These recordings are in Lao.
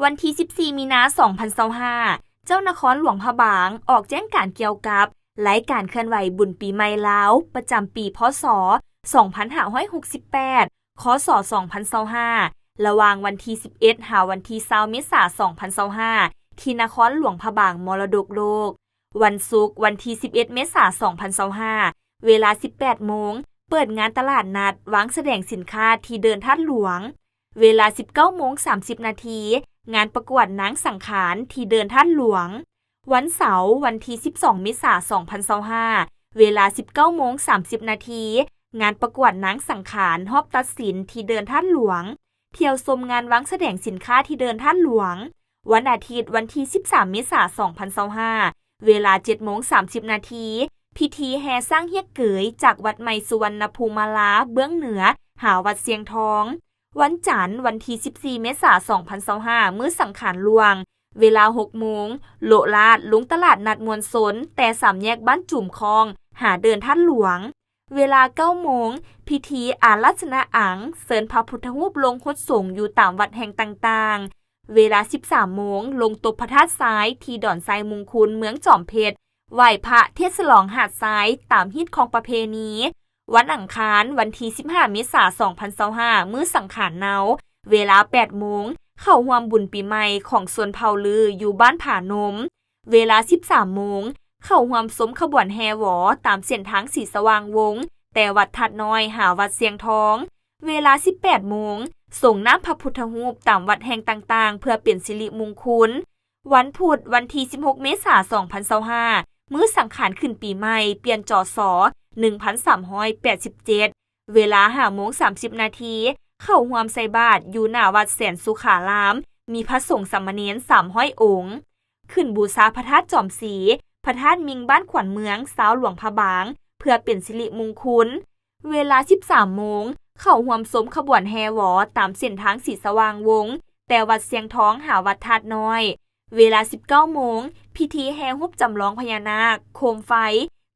ວັນທີສິບສີ່ ມີນາ ສອງພັນຊາວຫ້າ ເຈົ້ານະຄອນຫຼວງພະບາງອອກແຈ້ງການກ່ຽວກັບລາຍການເຄື່ອນໄຫວບຸນປີໃໝ່ລາວ ປະຈຳປີ ພ.ສ. ສອງພັນຫ້າຮ້ອຍຫົກສິບແປດ ຄ.ສ. ສອງພັນຊາວຫ້າ ລະຫວ່າງວັນທີສິບເອັດ ຫາວັນທີຊາວ ເມສາ ສອງພັນຊາວຫ້າ ທີ່ນະຄອນຫຼວງພະບາງ ມໍລະດົກໂລກ. ວັນສຸກ ວັນທີສິບເອັດ ເມສາ ສອງພັນຊາວຫ້າ ເວລາສິບແປດໂມງ ເປີດງານຕະຫຼາດນັດວາງສະແດງສິນຄ້າທີ່ເດີ່ນທາດຫຼວງ. ເວລາສິບເກົ້າໂມງສາມສິບນາທີ ງານປະກວດນາງສັງຂານທີ່ເດີ່ນທາດຫຼວງ. ວັນເສົາ ວັນທີສິບສອງ ເມສາ ສອງພັນຊາວຫ້າ ເວລາສິບເກົ້າໂມງສາມສິບນາທີ ງານປະກວດນາງສັງຂານຮອບຕັດສິນທີ່ເດີ່ນທາດຫຼວງ. ທ່ຽວຊົມງານວາງສະແດງສິນຄ້າທີ່ເດີ່ນທາດຫຼວງ. ວັນອາທິດ ວັນທີສິບສາມ ເມສາ ສອງພັນຊາວຫ້າ ເວລາເຈັດໂມງສາມສິບນາທີ ພິທີແຫ່ຊ້າງຮຽກເກີຍຈາກວັດໃໝ່ສຸວັນນະພູມາລາເບື້ອງເໜືອ ຫາວັດຊຽງທອງ. ວັນຈັນ ວັນທີສິບສີ່ ເມສາ ສອງພັນຊາວຫ້າ ມື້ສັງຂານຫຼວງ ເວລາຫົກໂມງ ໂລະລາດລົງຕະຫຼາດນັດມວນຊົນ ແຕ່ສາມແຍກບ້ານຈູມຄ້ອງ ຫາເດີ່ນທາດຫຼວງ. ເວລາເກົ້າໂມງ ພິທີອາລາສະນະອັງ ເຊີນພະພຸດທະຮູບລົງຫົດສົງຢູ່ຕາມວັດແຫ່ງຕ່າງໆ. ເວລາສິບສາມໂມງ ລົງຕົບພະທາດຊາຍທີ່ດອນຊາຍມຸງຄຸນ ເມືອງຈອມເພັດ ໄຫວ້ພະ ທຽດສະຫຼອງຫາດຊາຍ ຕາມຮີດຄອງປະເພນີ. ວັນອັງຄານ ວັນທີສິບຫ້າ ເມສາ ສອງພັນຊາວຫ້າ ມື້ສັງຂານເນົາ ເວລາແປດໂມງ ເຂົ້າຮ່ວມບຸນປີໃໝ່ຂອງຊົນເຜົ່າລືຢູ່ບ້ານຜານົມ. ເວລາສິບສາມໂມງ ເຂົ້າຮ່ວມຊົມຂະບວນແຫ່ຫວໍຕາມເສັ້ນທາງສີສະຫວ່າງວົງ ແຕ່ວັດທາດນ້ອຍຫາວັດຊຽງທອງ. ເວລາສິບແປດໂມງ ສົງນ້ຳພະພຸດທະຮູບຕາມວັດແຫ່ງຕ່າງໆ ເພື່ອເປັນສິລິມຸງຄຸນ. ວັນພຸດ ວັນທີສິບຫົກ ເມສາ ສອງພັນຊາວຫ້າ ມື້ສັງຂານຂຶ້ນປີໃໝ່ ປ່ຽນ ຈສ ໜຶ່ງພັນສາມຮ້ອຍແປດສິບເຈັດ ເວລາຫ້າໂມງສາມສິບນາທີ ເຂົ້າຮ່ວມໃສ່ບາດຢູ່ໜ້າວັດແສນສຸຂາລາມ ມີພະສົງສາມະເນນສາມຮ້ອຍອົງ. ຂຶ້ນບູຊາພະທາດຈອມສີ ພະທາດມິງບ້ານຂວັນເມືອງ ຊາວຫຼວງພະບາງ ເພື່ອເປັນສິລິມຸງຄຸນ. ເວລາສິບສາມໂມງ ເຂົ້າຮ່ວມຊົມຂະບວນແຫ່ຫວໍຕາມເສັ້ນທາງສີສະຫວ່າງວົງ ແຕ່ວັດຊຽງທອງຫາວັດທາດນ້ອຍ. ເວລາສິບເກົ້າໂມງ ພິທີແຫ່ຮູບຈຳລອງພະຍານາກ ໂຄມໄຟ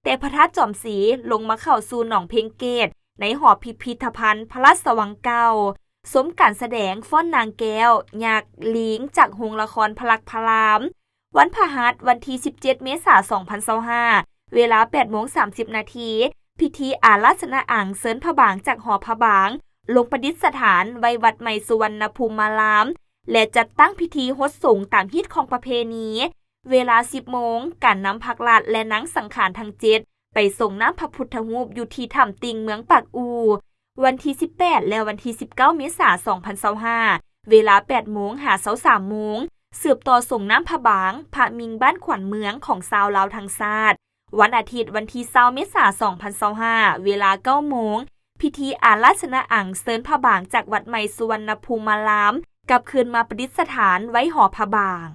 ແຕ່ພະທາດຈອມສີລົງມາເຂົ້າສູ່ໜອງເພັງເກດ ໃນຫໍພິພິທະພັນພະລາຊະວັງເກົ່າ. ຊົມການສະແດງຟ້ອນນາງແກ້ວ ຍັກ ລີງ ຈາກໂຮງລະຄອນພະລັກພະລາມ. ວັນພະຫັດ ວັນທີສິບເຈັດ ເມສາ ສອງພັນຊາວຫ້າ ເວລາແປດໂມງສາມສິບນາທີ ພິທີອາລາສະນະອັງເຊີນພະບາງຈາກຫໍພະບາງ ລົງປະດິດສະຖານໄວ້ວັດໃໝ່ສຸວັນນະພູມາລາມ ແລະ ຈັດຕັ້ງພິທີຫົດສົງຕາມຮີດຄອງປະເພນີ. ເວລາສິບໂມງ ການນຳພັກລັດ ແລະ ນາງສັງຂານທັງເຈັດ ໄປສົງນ້ຳພະພຸດທະຮູບຢູ່ທີ່ຖ້ຳຕິ່ງເມືອງປາກອູ່. ວັນທີສິບແປດ ແລະ ວັນທີສິບເກົ້າ ເມສາ ສອງພັນຊາວຫ້າ ເວລາແປດໂມງຫາຊາວສາມໂມງ ສືບຕໍ່ສົງນ້ຳພະບາງ ພະມິງບ້ານຂວັນເມືອງຂອງຊາວລາວທັງຊາດ. ວັນອາທິດ ວັນທີຊາວ ເມສາ ສອງພັນຊາວຫ້າ ເວລາເກົ້າໂມງ ພິທີອາລາສະນະອັງເຊີນພະບາງຈາກວັດໃໝ່ສຸວັນນະພູມາລາມ ກັບຄືນມາປະດິດສະຖານໄວ້ຫໍພະບາງ.